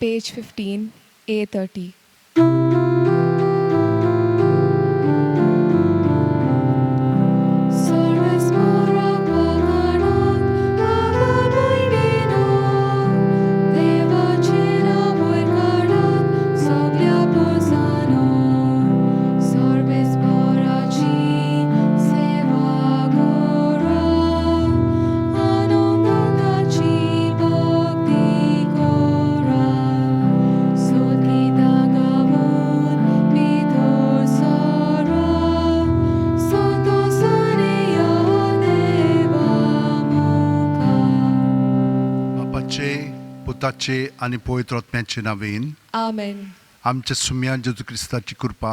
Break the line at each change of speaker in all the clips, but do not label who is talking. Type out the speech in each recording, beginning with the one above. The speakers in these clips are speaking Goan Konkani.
Page 15, A30.
पुताचे आनी पवित्र आत्म्याचे नांवेन
आमेन.
आमच्या सुम्या जेजू क्रिस्ताची कृपा,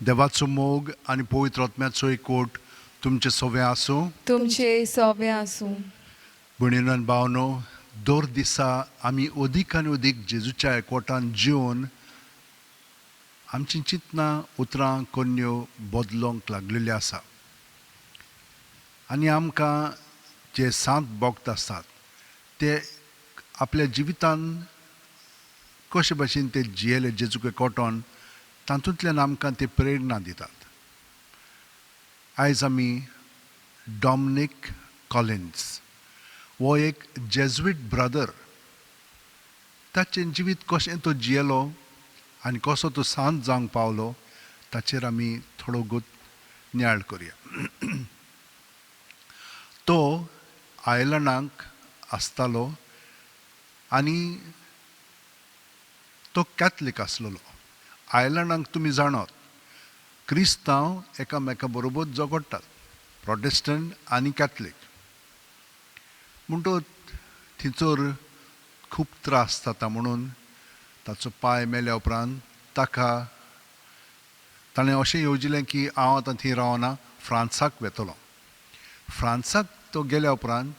देवाचो मोग आनी पवित्र आत्म्याचो एकवट तुमचे सवे आसूं.
तुमचे सोवे आसूं.
भयणीनो आनी भावनो, दर दिसा आमी अदीक आनी अदीक जेजूच्या एकवटान जिवन आमची चिंतनां, उतरां, कोन्यो बदलूंक लागलेली आसा आनी आमकां जे सांत भक्त आसात ते आपल्या जिवितान कशे भशेन ते जियेले जेजूक एकवटोन, तातूंतल्यान आमकां ते प्रेरणा दितात. आयज आमी डॉमनीक कॉलिन्स हो एक जेज्वीट ब्रदर, ताचें जिवीत कशें तो जियेलो आनी कसो तो सांत जावंक पावलो ताचेर आमी थोडो गोत नियाळ करुया. तो आयर्लंडाक आसतालो आनी तो कॅथलीक आसलेलो. आयर्लंडाक तुमी जाणात क्रिस्तांव एकामेका बरोबर झगडटात, प्रोटेस्टंट आनी कॅथलीक. म्हणटच थंयसर खूब त्रास जाता म्हणून ताचो पाय मेल्या उपरांत ताका ताणें अशें येवजिलें की हांव आतां थंय रावना, फ्रांसाक वेतलो. फ्रांसाक तो गेल्या उपरांत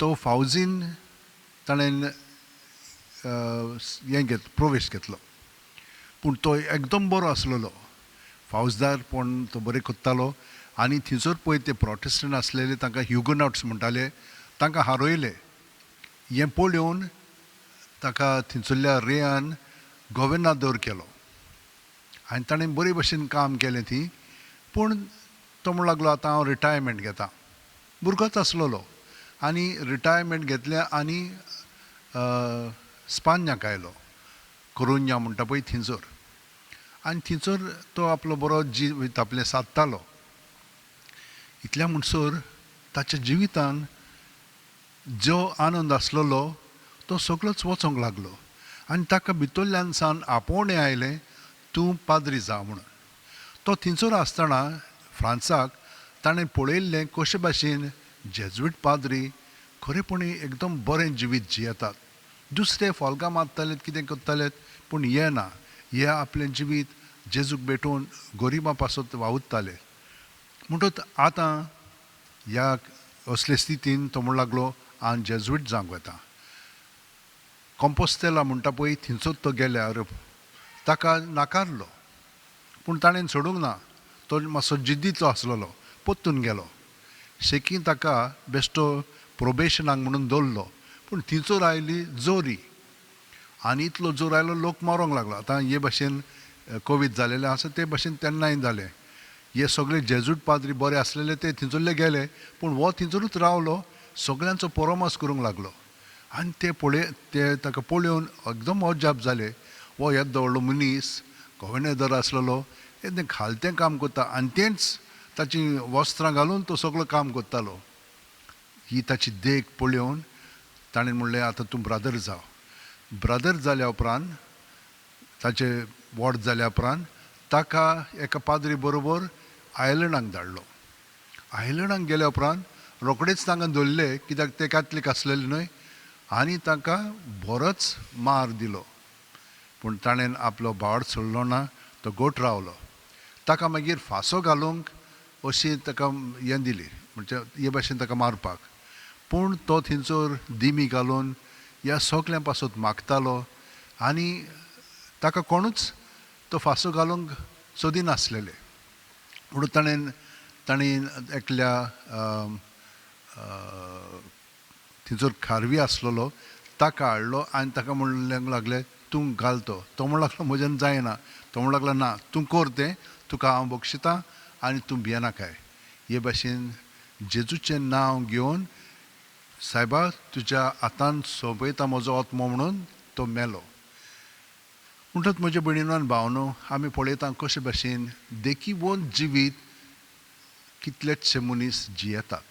तो फावजीन ताणें हें घेत प्रवेश घेतलो. पूण तो एकदम बरो आसलेलो फावजदार, पूण तो बरें करतालो आनी थंयसर पळय ते प्रोटेस्टंट आसलेले तांकां ह्युगनॉट्स म्हणटाले, तांकां हारयले. हें पळोवन ताका थंयसरल्या रेयान गोवेर्नादोर केलो आनी ताणें बरे भशेन काम केलें थंय. पूण तो म्हणूंक लागलो आतां हांव रिटायरमेंट घेता. भुरगोच आसलेलो आनी रिटायरमेंट घेतलें आनी स्पान्याक आयलो, कोरुन्या म्हणटा पळय थंयसर. आनी थंयसर तो आपलो बरो जिवीत आपलें सादतालो. इतल्या म्हणसर ताच्या जिवितान जो आनंद आसलेलो तो सगळोच वचोंक लागलो आनी ताका भितरल्यान सावन आपोवणें आयलें, तूं पाद्री जा म्हणून. तो थंयसर आसतना फ्रांसाक ताणें पळयल्लें कशे भाशेन जेज्वीट पाद्री खरेपणी एकदम बरें जिवीत जियेतात. दुसरे फोल्गां मारताले, कितें करताले, पूण हे ना, हे आपलें जिवीत जेजूक भेटोवन गरिबां पासत वावुरताले. म्हणटच आतां ह्या असले स्थितीन तो म्हणूंक लागलो हांव जेज्वीट जावंक वता. कॉम्पोस्तेला म्हणटा पळय थंयसर तो गेल्यार ताका नाकारलो, पूण ताणें सोडूंक ना. तो मातसो जिद्दीचो आसलेलो, परतून गेलो. शेकी ताका बेश्टो प्रोबेशनाक म्हणून दवरलो, पूण थंयसर आयली जोरी आनी इतलो जोर आयलो लोक मारोंक लागलो. आतां हे भाशेन कोवीड जालेलें आसा ते भाशेन तेन्नाय जालें. हे सगळे जेजूट पाद्री बरे आसलेले ते थंयसरले गेले, पूण हो थंयसरूच रावलो, सगळ्यांचो परोमास करूंक लागलो. आनी ते पळय ते ताका पळोवन एकदम अजाप जाले. हो येदो व्हडलो मनीस गोवेर्नादर आसलेलो, तें खालतें काम करता आनी तेंच ताचीं वस्त्रां घालून तो सगळो काम करतालो. ही ताची देख पळोवन ताणें म्हणलें आतां तूं ब्रदर जाव. ब्रदर जाल्या उपरांत ताचें वॉर्ड जाल्या उपरांत ताका एका पाद्री बरोबर आयर्लंडाक धाडलो. आयर्लंडाक गेल्या उपरांत रोखडेच तांकां धरले, कित्याक ते कॅथलीक आसलेले न्हय, आनी तांकां बरोच मार दिलो. पूण ताणें आपलो भावार्थ सोडलो ना, तो गोट रावलो. ताका मागीर फांसो घालूंक अशी ताका हें दिली, म्हणजे हे भाशेन ताका मारपाक. पूण तो थंयसर दिमी घालून ह्या सगल्यां पासत मागतालो आनी ताका कोणूच तो फांसो घालूंक सोदिनासलेले. म्हणून ताणें ताणें एकल्या थंयसर खारवी आसलेलो ताका हाडलो आनी ताका म्हणूंक लागले तूं घाल तो. तो म्हणूंक लागलो म्हज्यान जायना. तो म्हणूंक लागलो ना तूं कर तें, तुका हांव बक्षितां आनी तूं भियेनाकाय. हे भाशेन जेजूचें नांव घेवन सायबा तुज्या हातान सोंपयता म्हजो आत्मो म्हणून तो मेलो. म्हणटच म्हज्या भयणीनो आनी भावनो, आमी पळयता कशे भाशेन देखीवंत जिवीत कितलेचशे मनीस जियेतात.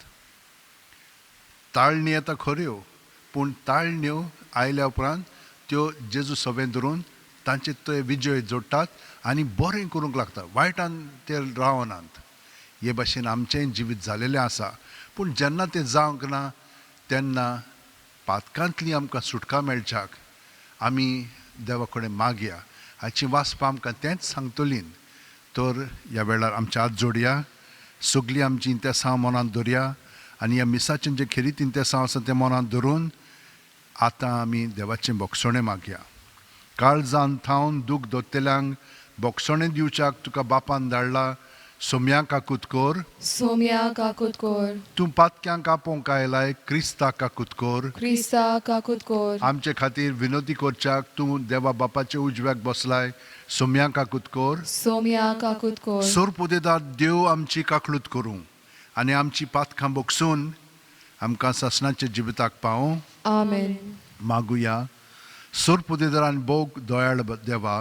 ताळणी येता खऱ्यो, पूण ताळण्यो आयल्या उपरांत त्यो जेजू सवें धरून तांचे ते विजय जोडटात आनी बरें करूंक लागता, वायटान ते रावनात. हे भाशेन आमचेंय जिवीत जालेलें आसा. पूण जेन्ना तें जावंक ना तेन्ना पातकांतली आमकां सुटका मेळच्याक आमी देवा कडेन मागया. हाची वाचपां आमकां तेंच सांगतलीं. तर ह्या वेळार आमचे हात जोडया, सगळीं आमची इंतेसांव मनांत धरया आनी ह्या मिसाचें जें खेरीत इंतेसांव आसा तें मनांत धरून आतां आमी देवाचें भोगसणें मागया. काळजान थावन दूख दोत्तेल्यांक भोगसणें दिवच्याक तुका बापान धाडला. सोम्या काकूत कर.
सोम्या काकूत कोर.
तूं पातक्यांक आपोवंक आयलाय, क्रिस्ता काकूत कर.
क्रिस्ता काकूत कोर.
आमचे खातीर विनोदी करच्याक तूं देवा बापाचे उजव्याक बसलाय. सोम्या काकूत कर.
सोम्या काकूत कोर.
सोरपुदेदार देव आमची काकळूत करूं आनी आमची पातकां भोगसून आमकां सासणाच्या जिविताक पावूं.
आमेन.
मागुया. सोरपुदेदार आनी भोग दयाळ देवा,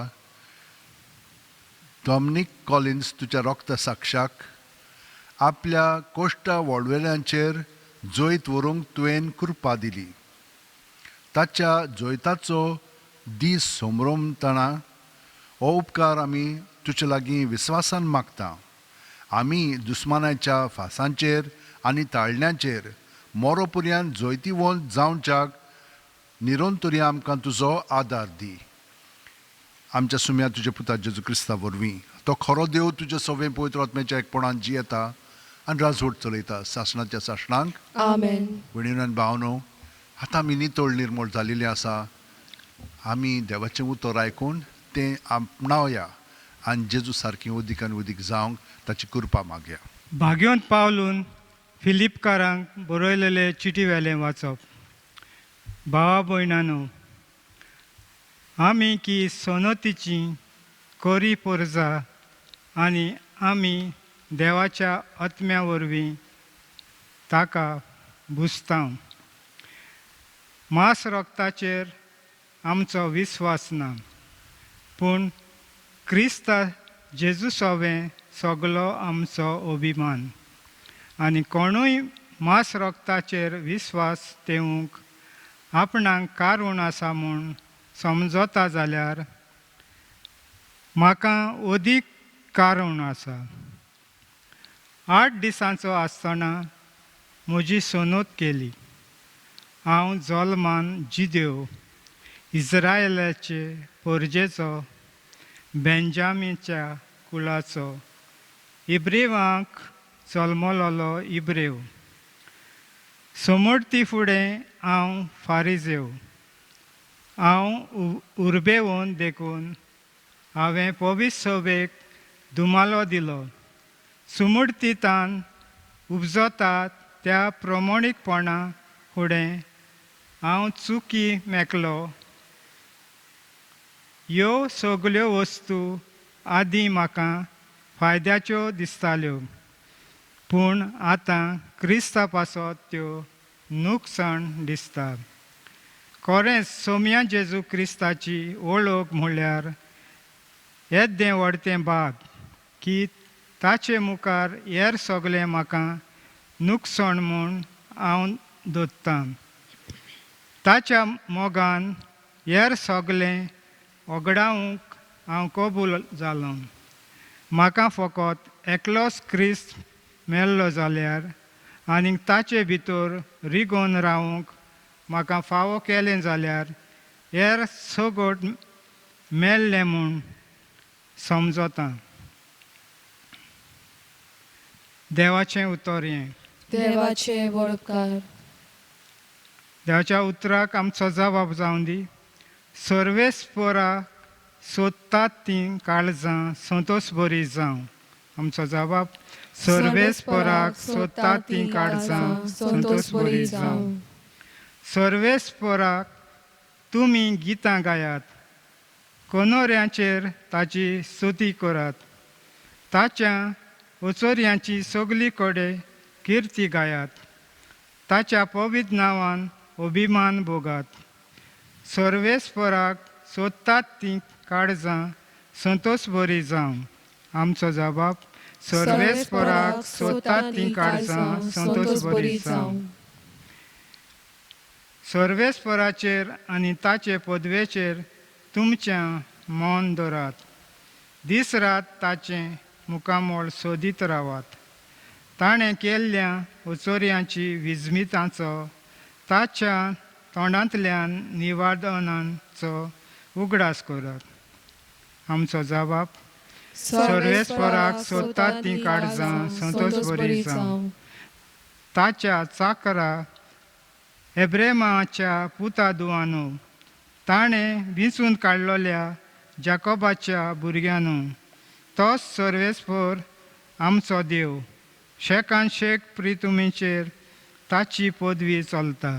डॉमनीक कॉलिन्स तुज्या रोगता साक्षाक आपल्या कोश्टा वळवेल्यांचेर जैत व्हरूंक तुवें कृपा दिली. ताच्या जैताचो दीस समरमतना हो उपकार आमी तुजे लागीं विस्वासान मागता. आमी दुस्मानाच्या फासांचेर आनी ताळण्यांचेर मोरो पर्यंत जैतिवंत जावच्याक निरंतरी आमकां तुजो आदार दी. आमच्या सुम्या तुज्या पुता जेजू क्रिस्ता वरवीं तो खरो देव तुज्या सवें पवित्र आत्म्याच्या एकपणान जियेता आनी राजवट चलयता सासणाच्या सासणांक.
आमेन.
भयणीनो आनी भावनो, आतां आमी नितळ निर्मळ जालेली आसा. आमी देवाचें उतर आयकून तें आपणावया आनी जेजू सारकें उदीक आनी उदीक जावंक ताची कृपा मागया.
भाग्योंत पावलून फिलिपकारांक बरयलेले चिटी वेलें वाचप. भावा भयणानो, आमी की सोनोतीची कोरी पोरजा आनी आमी देवाच्या आत्म्या वरवीं ताका बुजतांव. मांस रक्ताचेर आमचो विस्वास ना, पूण क्रिस्ता जेजू सोवें सगलो आमचो अभिमान. आनी कोणूय मांस रक्ताचेर विस्वास तेवूंक आपणाक कारण आसा म्हूण समजता जाल्यार म्हाका अदीक कारण आसा. 8 दिसांचो आसतना म्हजी सोनोत केली. हांव जल्मान जिदेव, इज्रायलाचे पोरजेचो, बेंजामीच्या कुळाचो, इब्रेवांक जल्मलोलो इब्रेव. समर्थी फुडें हांव फारिजेव. हांव उर्बेवन देखून हांवें पवित्र सभेक धुमालो दिलो. सुमूर्तीतान उपजतात त्या प्रमाणीकपणा फुडें हांव चुकी मेकलो. ह्यो सगल्यो वस्तू आदीं म्हाका फायद्याच्यो दिसताल्यो, पूण आतां क्रिस्ता पासत त्यो नुकसाण दिसता. खरेंच सोम्या जेजू क्रिस्ताची वळख म्हळ्यार येद्दें व्हडतें भाग की ताचे मुखार हेर सगळें म्हाका नुकसाण म्हूण हांव दवरतां. ताच्या मोगान हेर सगळें ओगडावंक हांव कबूल जालो. म्हाका फकत एकलोच क्रिस्त मेल्लो जाल्यार आनी ताचे भितर रिगोवन रावूंक म्हाका फावो केलें जाल्यार हेर सगट मेल्लें म्हूण समजता. देवाचें उतर हें.
देवाचे वळपकार.
देवाच्या उतराक आमचो जबाब जावन दी. सर्वेस्पराक सोदतात तीं काळजां संतोस बरी जावं. आमचो जबाब सर्वेस्पराक सोदतात तीं काळजां संतोस बरी जावं. सर्वेस्पराक तुमी गितां गायात, कोनोऱ्यांचेर ताची स्तुती करात, ताच्या ओचोऱ्यांची सगली कडेन किर्ती गायात, ताच्या पवित्र नांवान अभिमान भोगात. सर्वेस्पराक सोदतात तीं काळजां संतोस बरी जावं. आमचो जबाब सर्वेस्पराक सोदतात तीं काळजां संतोस बरी जावं. सर्वेस्पराचेर आनी ताचे पदवेचेर तुमचें मन दवरात, दीस रात ताचें मुखामळ सोदीत रावात. ताणें केल्ल्या उचोऱ्यांची विजमितांचो, ताच्या तोंडांतल्यान निवादनांचो उगडास करात. आमचो जबाब सर्वेस्पराक सोदतात तीं काळजां संतोस बरी जावं. ताच्या चाकरा एब्रेमाच्या पुता दुवानो, ताणें विंचून काडलोल्या जाकोबाच्या भुरग्यांनो, तोच सर्वेस्पर आमचो देव, शेकान शेक प्रितुमीचेर ताची पदवी चलता.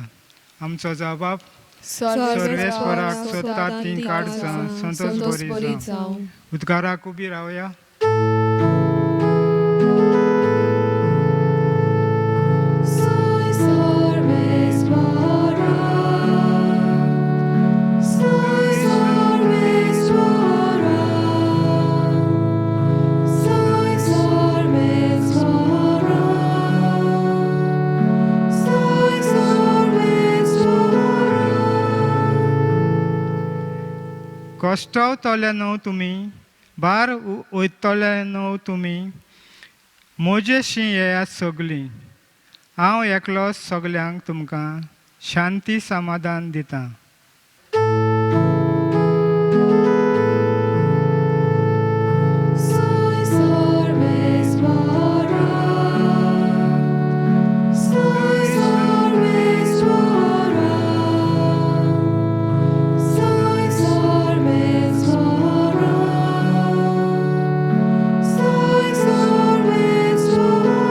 आमचो जबाब
सर्वेस्पराक सोदतात तीं काळजां संतोस बरी जावं.
उद्गाराक उबी रावया.
Soy सर्वेस्परा, soy सर्वेस्परा, soy सर्वेस्परा, soy सर्वेस्परा.
कश्टवतले न्हू तुमी, भार वयतले न्हू तुमी, म्हजेशी येयात सगलीं, हांव एकलोच सगल्यांक तुमकां शांती समाधान दितां.
Soy सर्वेस्परा, soy सर्वेस्परा, soy सर्वेस्परा, soy सर्वेस्परा.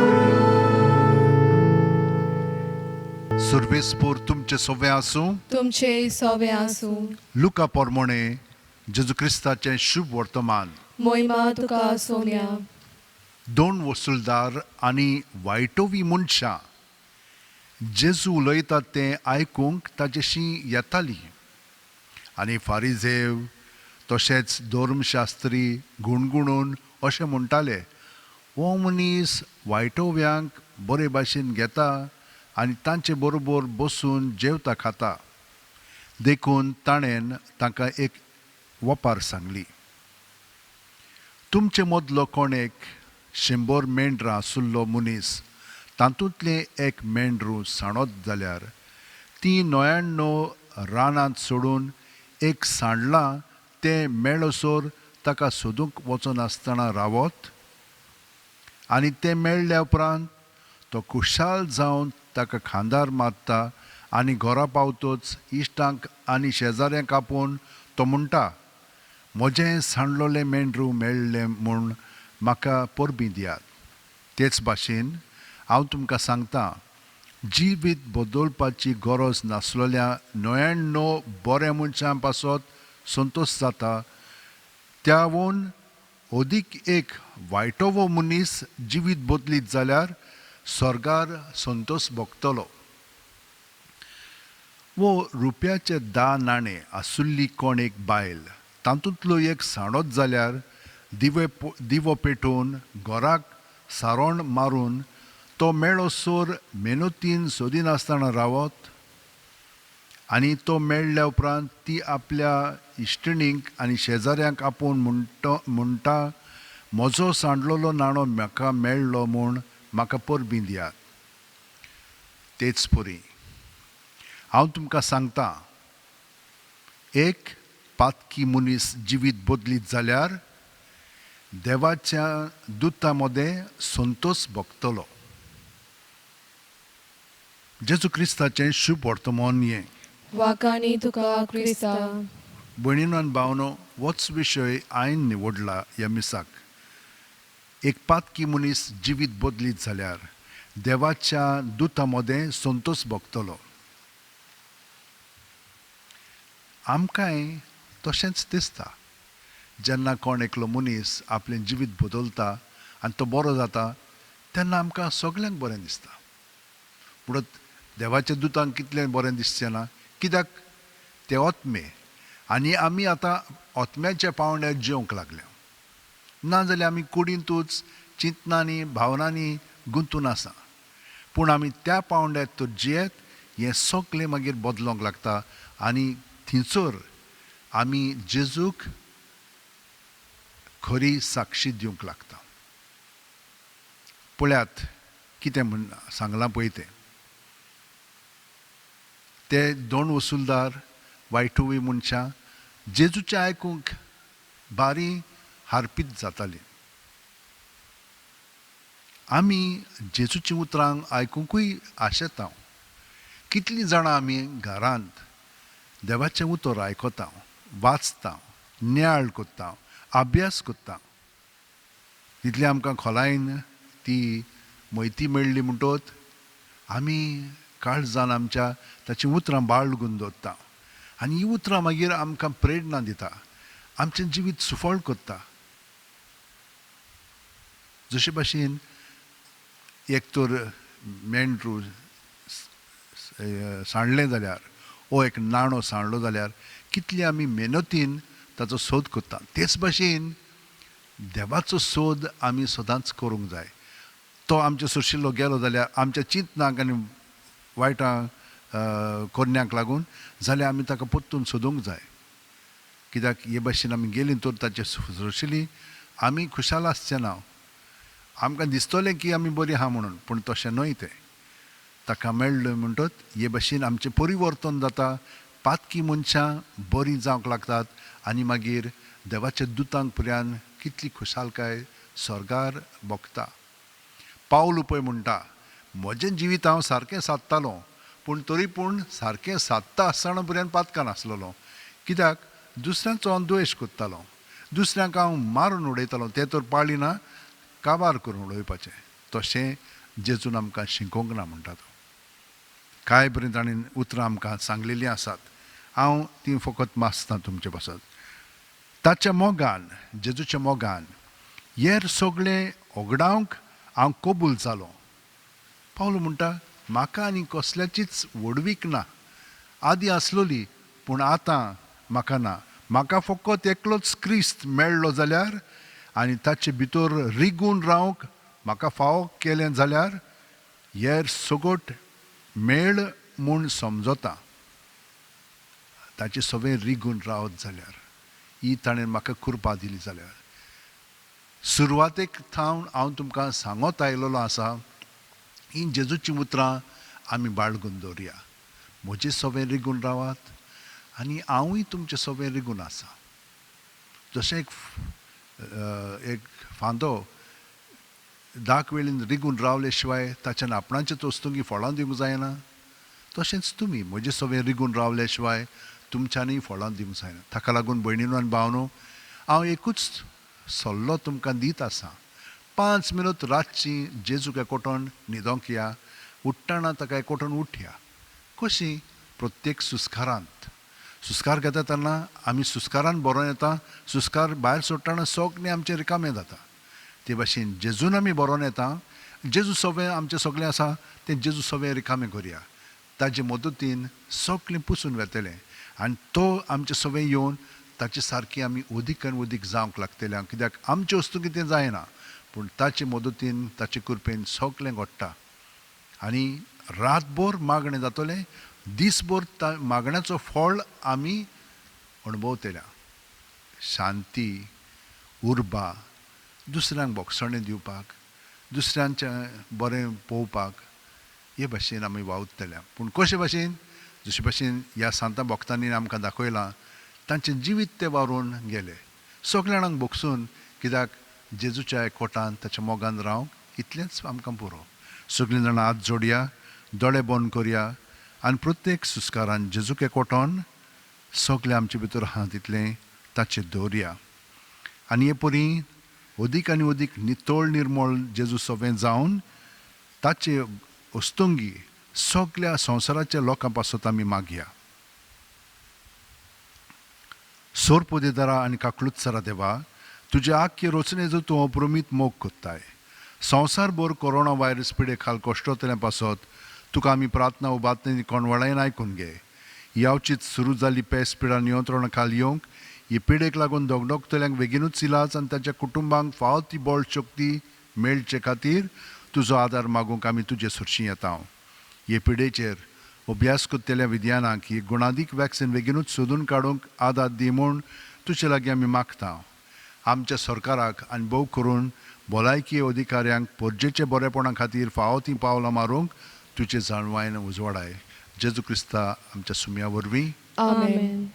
सुर्वेस्पोर तुमचे सोवे आसूं.
तुमचे सोवे आसूं.
लुका पोरमोणे जेजू क्रिस्ताचें शुभ वर्तमान.
मोहिमा तुका सोम्या.
दोन वसुलदार आनी वायटोवी मनशां जेजू उलयता तें आयकूंक ताजेशी येताली आनी फारिजेव तशेंच धर्मशास्त्री गुणगुणून अशें म्हणटाले, हो मनीस वायटोव्यांक बरे भाशेन घेता आनी तांचे बरोबर बसून जेवता खाता. देखून ताणें तांकां एक वपार सांगली, तुमचे मदलो कोण एक 100 मेंढरां आशिल्लो मनीस तातूंतलें एक मेंढरू सांडत जाल्यार ती 99 रानांत सोडून एक सांडलां तें मेळसर ताका सोदूंक वचनासतना रावत आनी तें मेळ्ळ्या उपरांत तो खुशाल जावन ताका खांदार मारता आनी घरा पावतच इश्टांक आनी शेजाऱ्यांक आपोवन तो म्हणटा, म्हजें सांडलोलें मेंढरू मेळ्ळें म्हूण म्हाका परबीं दियात. तेच भाशेन हांव तुमकां सांगता, जिवीत बदलपाची गरज नासलेल्या 99 बऱ्या मनशां पासत संतोश जाता, त्यावून अदीक एक वायटोवो मनीस जिवीत बदलीत जाल्यार स्वर्गार संतोश भोगतलो. वो रुपयाचे 10 नाणे आसुल्ली कोण एक बायल तातूंतलो एक सांडत जाल्यार दिवो पेटोवन घराक सारोण मारून तो मेळोसर मेनतीन सोदिनासतना रावत आनी तो मेळ्ळ्या उपरांत ती आपल्या इश्टिणींक आनी शेजाऱ्यांक आपोवन म्हणटा, म्हजो सांडलेलो नाणो म्हाका मेळ्ळो म्हूण म्हाका परबीं दियात. तेच परी हांव तुमकां सांगता, एक पातकी मनीस जिवीत बदलीत जाल्यार देवाच्या दुता मदें संतोश भोगतलो. जेजू क्रिस्ताचें शुभ वर्तमान हें.
वाकाणी तुका क्रिस्ता.
भयणीनो आनी भावनो, होच विशय हांवें निवडला ह्या मिसाक. एक पातकी मनीस जिवीत बदलीत जाल्यार देवाच्या दुता मदें संतोश भोगतलो. आमकांय तशेंच दिसता. जेन्ना कोण एकलो मनीस आपलें जिवीत बदलता आनी तो बरो जाता तेन्ना आमकां सगल्यांक बरें दिसता. म्हणून देवाच्या दुतांक कितलें बरें दिसचें ना, कित्याक ते आत्मे आनी आमी आतां आत्म्याच्या पावंड्यार जेवंक लागल्या. ना जाल्यार आमी कुडींतूच चिंतनांनी भावनांनी गुंतून आसा. पूण आमी त्या पावंड्यार तर जियेत हें सगलें मागीर बदलोंक लागता आनी थंयसर आमी जेजूक खरी साक्षी दिवंक लागता. पळयात कितें म्हण सांगलां पळय तें. ते दोन वसुलदार वायटुवी मनशां जेजूचें आयकूंक बारी हारपीत जाताली. आमी जेजूची उतरां आयकुंकूय आशेता. कितलीं जाणां आमी घरांत देवाचें उतर आयकता, वाचता, नियाळ करता, अभ्यास करता. तितली आमकां खोलायेन ती म्हायती मेळ्ळी म्हणटत आमी काळजान आमच्या ताचीं उतरां बाळगून दवरता आनी हीं उतरां मागीर आमकां प्रेरणा दिता, आमचें जिवीत सुफळ करता. जशे भाशेन एक तर मेंढरू सांडलें जाल्यार ओ एक नाणो सांडलो जाल्यार कितली आमी मेहनतीन ताचो सोद करता. तेच भाशेन देवाचो सोद आमी सदांच करूंक जाय. तो आमचे सुशिल्लो गेलो जाल्यार आमच्या चिंतनाक आनी वायटां करण्यांक लागून जाल्यार आमी ताका परतून सोदूंक जाय. कित्याक हे भाशेन आमी गेलीं तर ताचे सुशिली आमी खुशाल आसचे ना. आमकां दिसतलें की आमी बरीं आहा म्हणून, पूण तशें न्हय तें. ताका मेळ्ळें म्हणटत हे भाशेन आमचें परिवर्तन जाता, पातकी मनशां बरीं जावंक लागतात आनी मागीर देवाच्या दुतांक पर्यान कितली खुशालकाय स्वर्गार भोगता. पावल पळय म्हणटा, म्हजें जिवीत हांव सारकें सादतालो, पूण तरी पूण सारकें सादता आसतना पर्यंत पातकान आसलेलो. कित्याक दुसऱ्यांचो हांव द्वेश करतालो, दुसऱ्यांक हांव मारून उडयतालो, ते तर पाळी ना काबार करून उडोवपाचें. तशें जेजून आमकां शिकोवंक ना म्हणटा तो. कांय पर्यंत ताणें उतरां आमकां सांगलेलीं आसात, हांव तीं फकत मासता तुमचे पासत. ताच्या मोगान, जेजूच्या मोगान हेर सगळें ओगडावंक हांव कबूल जालो. पावलो म्हणटा म्हाका आनी कसल्याचीच व्हडवीक ना, आदी आसलोली पूण आतां म्हाका ना. म्हाका फकत एकलोच क्रिस्त मेळ्ळो जाल्यार आनी ताचे भितर रिगून रावंक म्हाका फावो केलें जाल्यार हेर सगट मेळ म्हूण समजता. ताचे सगळें रिगून रावत जाल्यार, ही ताणें म्हाका कृपा दिली जाल्यार. सुरवातेक थावन हांव तुमकां सांगत आयलेलो आसा, हीं जेजूचीं उतरां आमी बाळगून दवरया. म्हजें सगळें रिगून रावात आनी हांवूय तुमचें सगळें रिगून आसा. जशें एक फांदो दाक वेळीन रिगून रावले शिवाय ताच्यान आपणाचे वस्तूंकी फळां दिवंक जायना, तशेंच तुमी म्हजें सगळें रिगून रावले शिवाय तुमच्यांनी फळां दिवंक जायना. ताका लागून भयणीनो आनी भावनो, हांव एकूच सल्लो तुमकां दीत आसा. 5 मिनट रातची जेजूक एकवटून न्हिदोंक या, उठ्ठना ताका एकवटून उठया. कशी? प्रत्येक सुस्कारांत. सुस्कार घेता तेन्ना आमी सुस्कारान बरोवन येता, सुस्कार भायर सोडटना सगळें आमचें रिकामें जाता. ते भाशेन जेजून आमी बरोवन येता, जेजू सगळें आमचें सगळें आसा तें जेजू सगळें रिकामें करया. ताजे मदतीन सगळें पुसून वेतलें आनी तो आमचें सगळें येवन ताचे सारकी आमी अदीक आनी अदीक जावंक लागतले. कित्याक आमचे वस्तू कितें जायना, पूण ताचे मदतीन ताचे कृपेन सगळें घडटा. आनी रातभर मागणें जातलें, दीसभर मागण्याचो फळ आमी अणभवतल्या. शांती, उर्बा, दुसऱ्यांक भोगसणें दिवपाक, दुसऱ्यांचें बरें पळोवपाक, हे भाशेन आमी वावुरतल्या. पूण कशे भाशेन? जशे भाशेन ह्या सांतां भक्तांनी आमकां दाखयलां, तांचें जिवीत ते वावरून गेले सगल्या जाणांक भोगसून. कित्याक जेजूच्या एकवटान ताच्या मोगान रावंक इतलेंच आमकां पुरो. सगळीं जाणां हात जोडया, दोळे बंद करया आनी प्रत्येक सुस्कारान जेजूक एकवटोन सगळें आमचे भितर आहा तितलें ताचेर दवरया. आनी हे परी अदीक आनी अदीक नितळ निर्मळ जेजू सगळें जावन ताचे वस्तुंगी सगळ्या संवसाराच्या लोकां पासत आमी मागया. सोरपोदेदारा आनी काकलुत्सरा देवा, तुज्या आख्खे रचनेचो तूं अप्रमीत मोग कोत्ताय. संवसारभर कोरोना व्हायरस पिडे खाल कश्टोतल्या पासत तुका आमी प्रार्थना उबातनी कोणवाळायन आयकून घे. यावचीच सुरू जाल्ली पेस पिडा नियंत्रणा खाल येवंक, ही पिडेक लागून दगदगतल्यांक बेगीनूच इलाज आनी तांच्या कुटुंबांक फावो ती बळ शक्ती मेळचे खातीर तुजो आदार मागूंक आमी तुजे सरशीं येता. हे पिडेचेर अभ्यास करतल्या विज्ञानाक ही गुणादीक वॅक्सिन बेगीनूच सोदून काडूंक आदार दी म्हूण तुजे लागीं आमी मागता. आमच्या सरकाराक आनी भोव करून भलायकी अधिकाऱ्यांक परजेच्या बरेपणा खातीर फावो तीं पावलां मारूंक तुजे जाणवायन उजवाडाय. जेजू क्रिस्ता आमच्या सुम्या वरवीं.
आमेन.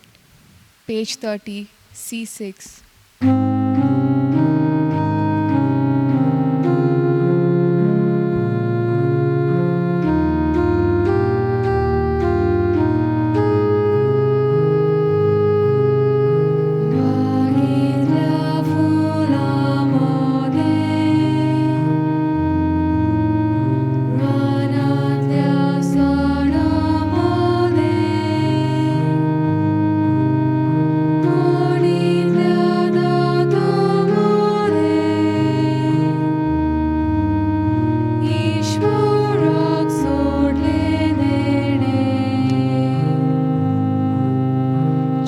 Page 30, C6.
बागेंतल्या फुलां मोदें, रानांतल्या झाडां मोदें, होडींतल्या दांतां मोदें, ईश्वराक सोडलें देणें.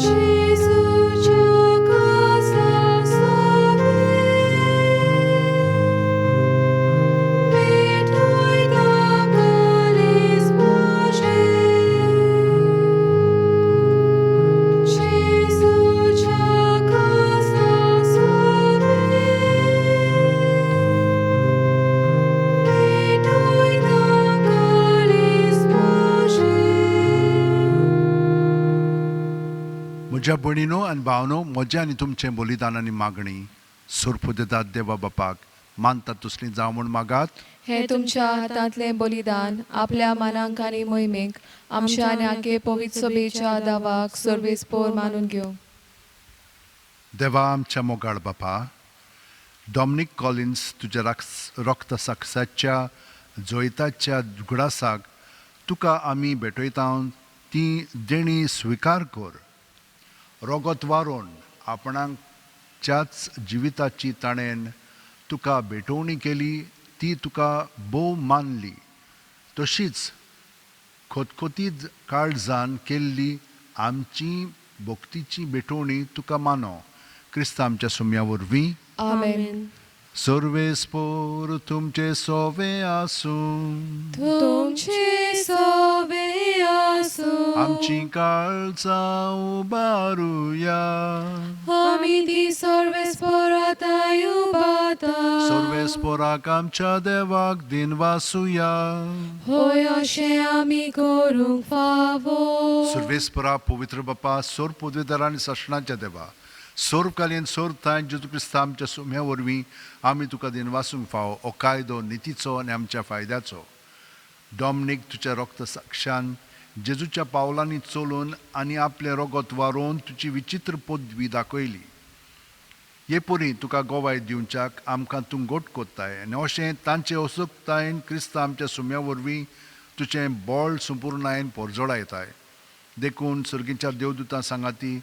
जेजूच्या कासा सोबे भेटोयता कालीस म्हजें. जेजूच्या कासा सोबे भेटोयता कालीस म्हजें.
म्हज्या भयणीनो आनी भावनो, म्हजें आनी तुमचें बलिदान आनी मागणी सोरपुदेदात देवा बापाक मानतात तसली जावं म्हूण मागात.
हे तुमच्या हातांतलें बलिदान आपल्या मानांक आनी मोहिमेक आमच्या आनी आखे पवित्र सभेच्या दावाक सर्वेस्पोर मानून घेवं.
देवा आमच्या मोगाळ बापा, डॉमनीक कॉलिन्स तुज्या रक्त साक्षाच्या जैताच्या उगडासाक तुका आमी भेटयता ती देणी स्विकार कर. रगत वारोवन आपणाच्याच जिविताची ताणें तुका भेटवणी केली ती तुका भोव मानली. तशीच खोतखोतीत काळजान केल्ली आमची भक्तीची भेटवणी तुका मानो. क्रिस्ता आमच्या सुम्या वरवीं.
आमेन.
सर्वेस्पोर तुमचे सोवे आसूं.
तुमचे सोबे आसूं.
आमची काळजां उबारुया.
आमी ती सर्वेस्पोराताय उबाता.
सर्वेस्पोराक आमच्या देवाक दिनवासुया.
होय अशें आमी करूंक फावो.
सर्वेस्परा पवित्र बापा, सोर पदवेदार आनी सासणाच्या देवा, सोर्वकालीन सोर थांय जेजू क्रिस्ता आमच्या सुम्या वरवीं आमी तुका दिनवासूंक फावो. हो कायदो नितीचो आनी आमच्या फायद्याचो. डॉमनीक तुज्या रक्त साक्षान जेजूच्या पावलांनी चलून आनी आपलें रगत वारोवन तुजी विचित्र पदवी दाखयली. हे परी तुका गोवाय दिवच्याक आमकां तूं गोट कोत्ताय आनी अशें तांचे असुकतायेन क्रिस्ता आमच्या सुम्या वरवीं तुजें बळ संपुर्णायेन पोरजोळायताय. देखून सर्गीच्या देवदूतां सांगाती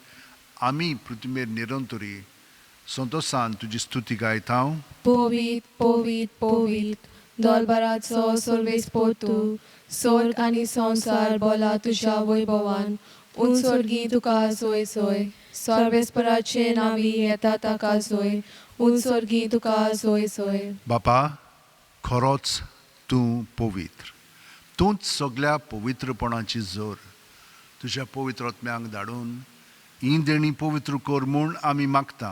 आमी पृथ्वीर निरंतरी संतोसान तुजी स्तुती गायता.
पवित पवित पवित दोलबाराचो सर्वेस्पोर तूं, स्वर्ग आनी संवसार बोला तुज्या वैभवान. उंच स्वर्गी तुका सोय सोय, सर्वेस्पराचे नांवी येता ताका सोय, उंच स्वर्गी तुका सोय सोय.
बापा, खरोच तूं पवित्र, तूंच सगल्या पवित्रपणाची जोर. तुज्या पवित्र आत्म्यांक धाडून ही देणी पवित्र कर म्हूण आमी मागता.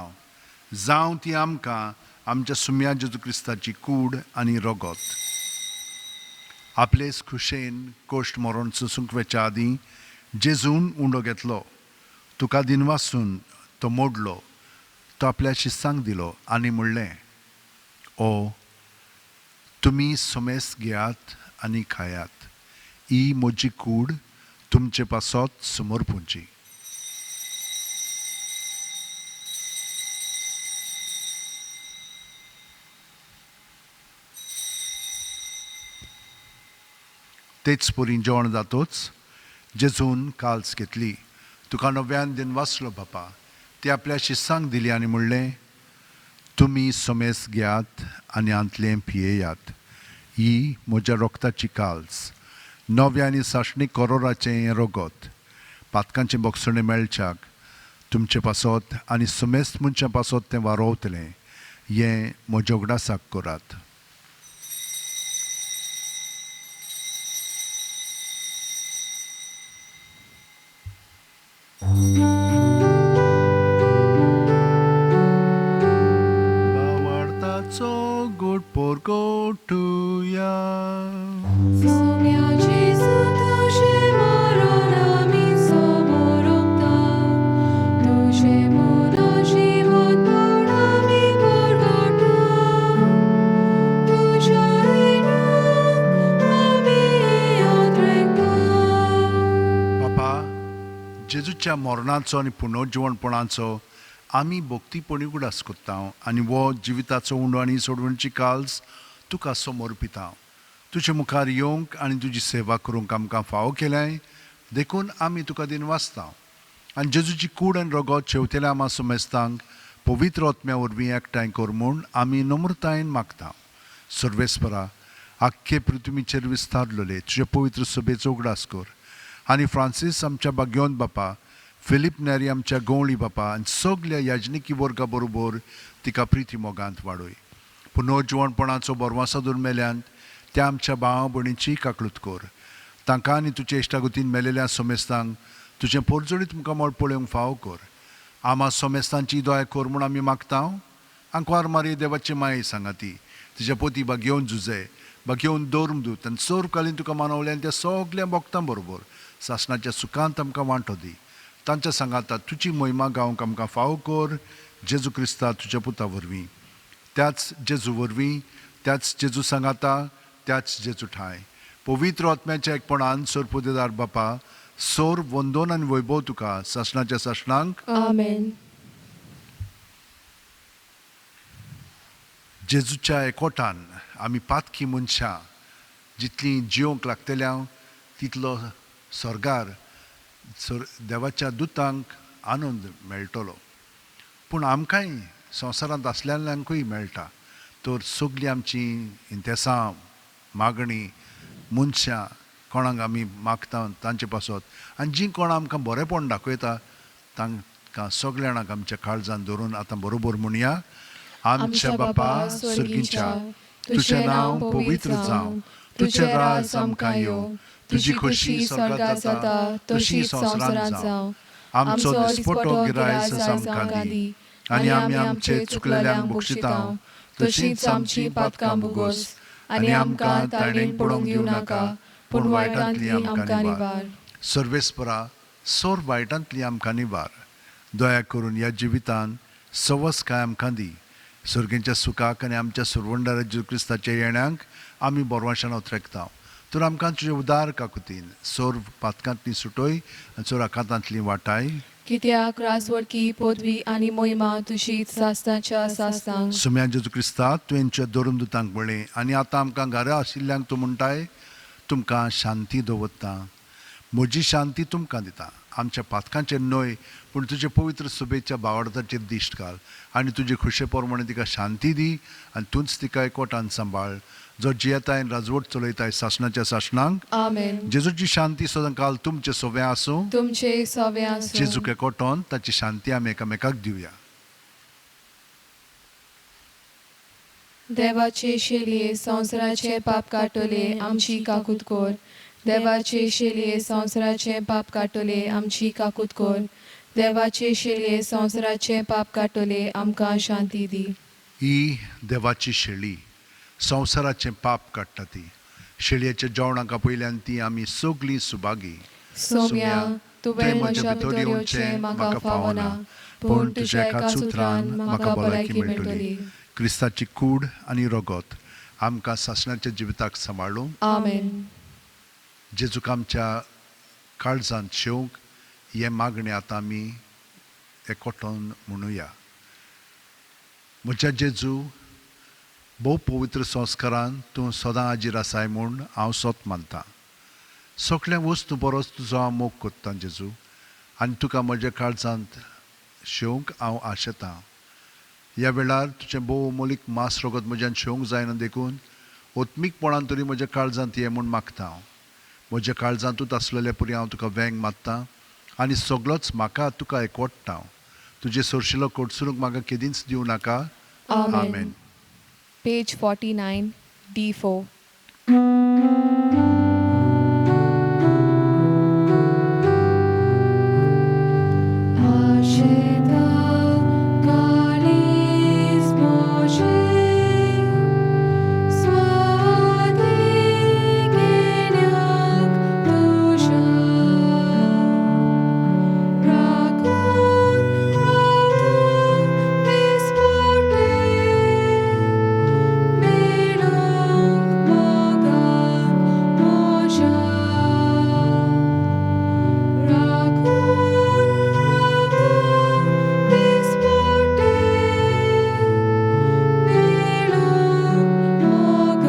जावं ती आमकां आमच्या सुम्या जेजू क्रिस्ताची कूड आनी रगत. आपलेच खुशेन कोश्ट मरण सोसूंक वेच्या आदीं जेजून उंडो घेतलो, तुका दिनवासून तो मोडलो, तो आपल्या शिस्तांक दिलो आनी म्हणलें, ओ तुमी समेस घेयात आनी खायात, ही म्हजी कूड तुमचे पासत समर्पूंची. तेच परी जेवण जातोच जेजून काल्स घेतली, तुका नव्यान दिन वाचलो बापा, ती आपल्या शिसांक दिली आनी म्हणलें, तुमी समेस घेयात आनी हांतलें पियेयात. ही म्हज्या रोगताची काल्स, नव्या आनी सासणीक करोराचें हें रगत. पातकांचें बक्षणें मेळच्याक तुमचे पासत आनी समेस्त मनशां पासत तें वारोवतलें. हें म्हज्या उगडासाक करात. भावार्थाचो गोड परगटुया.
सोम्या जेजू तुजें मरण आमी समोरता, तुजें पुनर्जीवनपण आमी परगटा, तुज्या येण्याक आमी यात्रेकता.
बापा, जेजूच्या मरणाचो आनी पुनर्जिवणपणाचो आमी भक्तीपणी उगडास करता आनी हो जिविताचो उंडो आनी सोडवणची काल्स तुका समर्पिता. तुजे मुखार येवंक आनी तुजी सेवा करूंक आमकां फावो केल्याय देखून आमी तुका दिन वाचता. आनी जेजूची कूड आनी रगत शेवतेल्या आमा समेस्तांक पवित्र आत्म्या वरवीं एकठांय कर म्हूण आमी नम्रतायेन मागता. सर्वेस्परा, आख्खे पृथ्वीचेर विस्तारलेले तुजे पवित्र सभेचो उगडास कर आनी फ्रांसीस आमच्या भाग्योन बापा, फिलीप नेरी आमच्या गवळी बापा आनी सगल्या याजनिकी वर्गा बरोबर तिका प्रिती मोगांत वाडय. पुनर्जिवणपणाचो बरवासादूर मेल्यान त्या आमच्या भावा भयणीची काकळूत कर. तांकां आनी तुजे इश्टागतीन मेलेल्या समेस्तांक तुजें पोरजोळीत मुखामळ पळोवंक फावो कर. आमा समेस्तांची दया कर म्हूण आमी मागता. आंकवार मारी देवाची माये सांगाती तिच्या पोती बागेवन झुजे बागेवन दवरून दूत आनी सर्वकालीन तुका मानवलें आनी त्या सगल्या भक्तां बरोबर सासणाच्या सुखांत आमकां वांटो दी. तांच्या सांगाता तुजी महिमा गावंक आमकां फावो कर, जेजू क्रिस्ता तुज्या पुता वरवीं, त्याच जेजू वरवीं, त्याच जेजू सांगाता, त्याच जेजू ठांय पवित्र आत्म्याच्या एकपणान सोरपुदेदार बापा, सोर वंदोन आनी वैभव तुका सासणाच्या सासणांक.
आमेन.
जेजूच्या एकवटान आमी पातकी मनशां जितलीं जिवंक लागतल्या तितलो स्वर्गार देवाच्या दुतांक आनंद मेळटलो. पूण आमकांय संवसारांत आसलेल्यांकूय मेळटा. तर सगळीं आमची इंतेसां, मागणी, मनशां कोणाक आमी मागता तांचे पासत आनी जीं कोण आमकां बरेंपण दाखयता तांकां सगल्या जाणांक आमच्या काळजान धरून आतां बरोबर म्हणया. आमच्या बापा सर्गीच्या, तुजें नांव पवित्र जावं, तुजें राज आमकां येवं, तुजी खोशी स्वर्गांत जाता तशी संवसारांत जावं. आमचो दिसपटो गिरायस आमकां दी आनी आमी आमचे चुकलेल्यांक बक्षिता तशींच आमची पातकां भोगोस आनी आमकां ताणें पडोवंक दिवं नाका, पूण वायटांतली आमकां निवार. सर्वेस्परा, सोर वायटांतली आमकां निवार. दया करून ह्या जिवितान सवस काय आमकां दी. सर्गेच्या सुखाक आनी आमच्या सुरवंडारा जेजू क्रिस्ताच्या येण्याक आमी बोरवाशान उतरेकता. तर आमकां तुजे उदार काकुतीन सोर पातकांतली सुटय आनी सोर आकांतांतली वाटाय.
कित्याक रासवडकी पदवी आनी मोहिमा तुजी सासणाच्या सासणांक.
सुम्या जेजू क्रिस्ता, तुवेंच्या धरून दुतांक म्हळें आनी आतां आमकां घरा आशिल्ल्यांक तूं म्हणटाय, तुमकां शांती दवरता, म्हजी शांती तुमकां दिता. आमच्या पातकांचेर न्हय पूण तुजे पवित्र सुबेच्या भावार्थाचेर दिश्ट घाल आनी तुजे खुशे प्रमाणे तिका शांती दी आनी तूंच तिका एकवटान सांबाळ, जो जियेताय राजवट चलयताय सासणाच्या सासणांक.
आमेन.
जेजूची शांती सदां काल तुमचे सोवे आसूं.
तुमचे सवे आसूं.
जेजूक एकवटोन ताची शांती आमी एकामेकाक दिवया.
देवाचे शेलये संवसाराचे पाप काडटले आमची काकूत कर. देवाचे शेलये संवसाराचे पाप काडटले आमची काकूत कर. देवाचे शेलये संवसाराचे पाप काडटले आमकां शांती दी.
ही देवाची शेळी संवसाराचें पाप काडटा. ती शेळयेच्या जेवणाक आपयल्यान ती आमी सगळीं सुभागी.
सोम्या, तुवें म्हज्या भितर येवचें म्हाका फावना, पूण तुज्या एकाच उतरान म्हाका भलायकी मेळटली.
क्रिस्ताची कूड आनी रगत आमकां सासणाच्या जिविताक सांबाळूं.
आमेन.
जेजूक आमच्या काळजांत शेवंक हें मागणें आतां आमी एकवटोन म्हणुया. म्हज्या जेजू, भोव पवित्र संस्कारान तूं सदां हाजीर आसाय म्हूण हांव सोत मानतां. सगळ्या वस्तू बरोच तुजो हांव मोग कोत्ता जेजू आनी तुका म्हज्या काळजांत शेवंक हांव आशेतां. ह्या वेळार तुजें भोव मोलीक मांस रगत म्हज्यान शेवंक जायना देखून ओत्मीकपणान तरी म्हज्या काळजांत ये म्हूण मागता हांव. म्हज्या काळजांतूच आसलेले परी हांव तुका वेंग मारता आनी सगळोच म्हाका तुका एकवटता हांव. तुजे सरशिलो कोटसरूंक म्हाका केदींच दिवं नाका.
आमेन. Page 49, D4.
आशेता काळीज म्हजें स्वाधीन घेण्याक तुज्या राखून रावता दिसपट्टें मेळूंक मोगाक म्हज्या राखून रावता दिसपट्टें मेळूंक मोगाक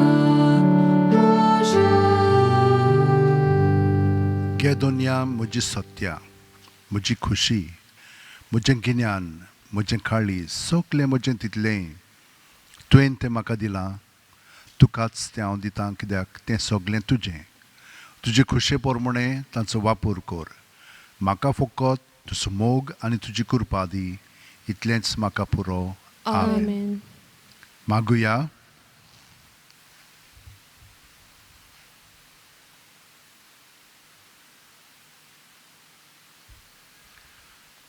म्हज्या.
गे दोनया म्हजी सत्या, म्हजी खुशी, म्हजें गिन्यान, म्हजें काळीज, सगलें म्हजें तितलें तुवें तें म्हाका दिलां. तुकाच तें हांव दितां कित्याक तें सगलें तुजें. तुजे खुशे प्रमाणे तांचो वापर कर. म्हाका फकत तुजो मोग आनी तुजी कृपा दी, इतलेंच म्हाका पुरो. आमेन.
आमेन.
मागुया.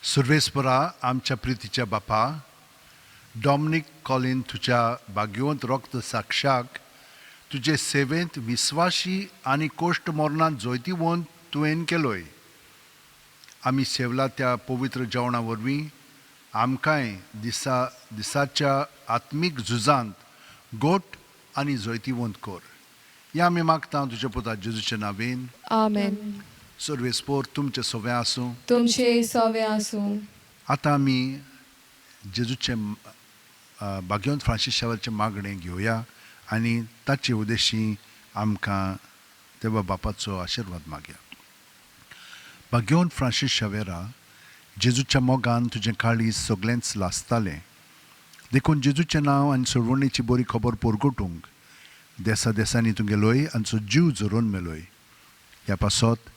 सुर्वेस्परा आमच्या प्रितीच्या बापा, डॉमनीक कॉलीन तुज्या भाग्यवंत रक्त साक्षाक तुजे सेवेंत विस्वाशी आनी कोश्ट मरणांत जैतिवंत तुवें केलोय. आमी सेवला त्या पवित्र जेवणा वरवीं आमकांय दिसा दिसाच्या आत्मीक झुजांत गोट आनी जैतिवंत कर. हें आमी मागता तुज्या पुता जेजूच्या नांवेन.
आमेन.
सर्वेस्पोर तुमचें सवें आसूं.
तुमचे सवे आसूं.
आतां आमी जेजूचें भाग्यवंत फ्रांसीस शावरचें मागणें घेवया आनी ताचे उद्देशी आमकां देवा बापाचो आशिर्वाद मागया. भाग्यवंत फ्रांसीस शावेरा, जेजूच्या मोगान तुजें काळीज सगळेंच लासतालें, देखून जेजूचें नांव आनी सोडवणीची बरी खबर परगटूंक देसा देसांनी तूं गेलोय आनी जीव झरोवन मेलोय. ह्या पासत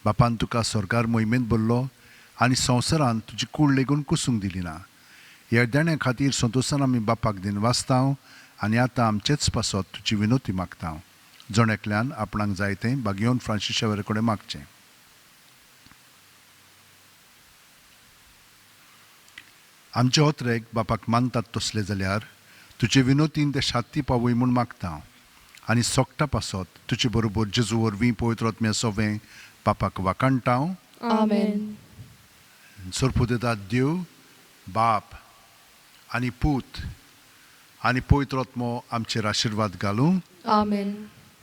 बापान तुका सरकार मोहिमेंत भरलो आनी संवसारांत तुजी कूड लेगून कुसूंक दिली ना. ह्या देण्या खातीर संतोशान आमी बापाक दिनवासता आनी आतां आमचेच पासत तुजी विनोती मागता. जण एकल्यान आपणाक जाय तें भाग्यवंत फ्रांसीस शावेरा कडेन मागचें. आमचे होत्रेक बापाक मानतात तसले जाल्यार तुजे विनोतीन ते शांती पावय म्हूण मागता आनी सोकटा पासत तुजे बरोबर जेजू वरवीं पवित्र आत्म्या सोवें बापाक वाखाणटा.
आमेन.
सरपुदेतात देव बाप आनी पूत आनी पवित्र आत्मो आमचेर आशिर्वाद घालूं.
आमेन.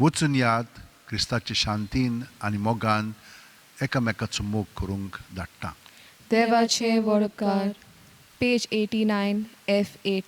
वचून याद क्रिस्ताचे शांतीन आनी मोगान एकामेकाचो मोग करूंक धाडटा.
देवाचे वडपकार. Page 89, F8.